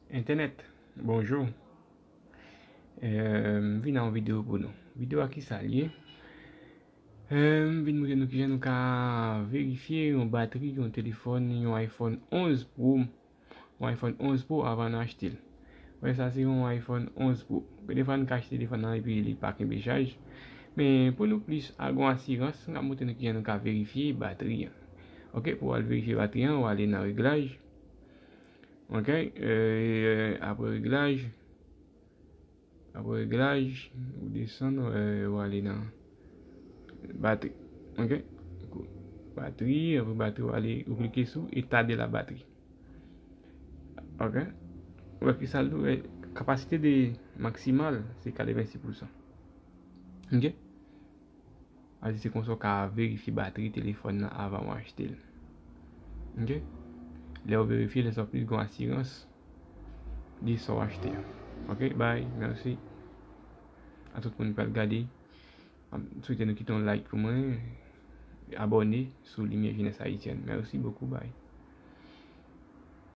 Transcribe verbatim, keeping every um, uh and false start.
Entènèt, bonjou. Eh, m vin a yon videyo pou nou. Videyo a ki sa l ye? Eh, m vin montre nou kijan nou ka verifye yon batri yon telefòn, yon iPhone onz Pro, yon iPhone onz Pro avan nou achte l. Wè, sa se yon iPhone onz Pro. Gen defwa n ka achte telefòn nan epi li pa kenbe chaj. Men pou nou plis a gon asirans, m ap montre nou kijan nou ka verifye batri an. Ok, pou w al verifye batri an, w ale nan reglaj. Ok, eh, apre reglaj, apre reglaj, ou desann, eh, ou ale nan batri. Ok, batri, apre batri, ou ale, ou klike sou état de la batterie. Ok, ou wè ki sa l di, ou wè kapasite de maksimal se katrevensis pousan. Ok. Sa di se konsa w ka verifye batri telefòn nan avan w achte l. Ok? Lè w verifye, lè sa w plis gon asirans de sa w achte a. Ok, bye, mèsi a tout moun ki pral gade. M swete nou kite yon like pou mwen, abòne sou Limyè Jenès Ayisyèn. Mèsi bokou, bye.